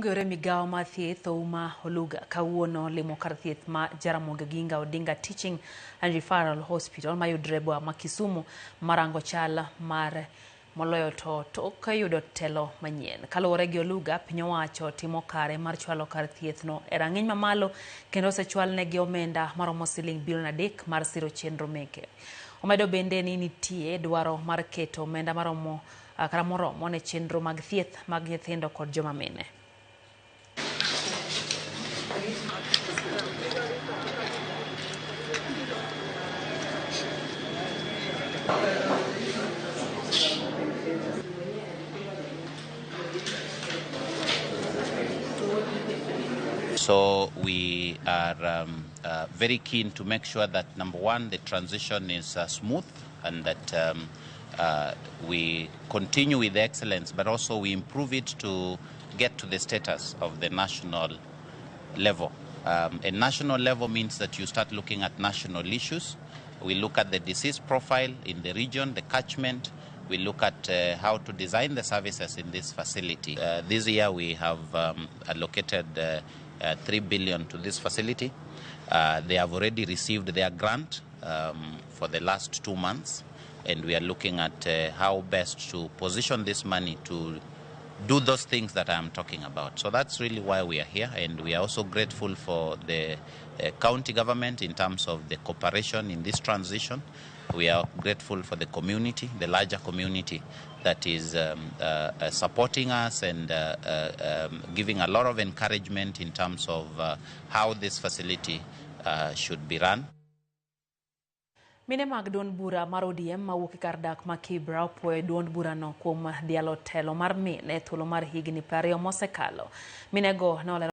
mong'ere migawo mar thieth Ouma Oluga kawuono limo kar thieth ma Jaramogi Oginga Odinga Teaching and Referral Hospital mayudre e boma ma Kisumu marango chal mar moloyo to tok yudo telo manyien. Kaluwore gi Oluga, piny owacho timo kare mar chwalo kar thieth no e rang'iny mamalo kendo osechwalnegi omenda maromo siling bilion 3 mar siro chenro meke. Omedo bende ni nitie dwaro mar keto omenda maromo kata moromo ne chenro mag thieth mag nyithindo kod joma mine. So we are very keen to make sure that, number one, the transition is smooth and that we continue with the excellence, but also we improve it to get to the status of the national level. A national level means that you start looking at national issues. We look at the disease profile in the region, the catchment. We look at how to design the services in this facility. This year we have allocated 3 billion to this facility. They have already received their grant for the last 2 months, and we are looking at how best to position this money to do those things that I am talking about. So that's really why we are here, and we are also grateful for the county government in terms of the cooperation in this transition. We are grateful for the community, the larger community that is supporting us and giving a lot of encouragement in terms of how this facility should be run. Mine mag duond bura mar ODM mawuok e kar dak ma Kibra opuoyo duond burano kuom dhialo telo mar mine e thuolo mar higni 20 mosekalo. Minego ne olero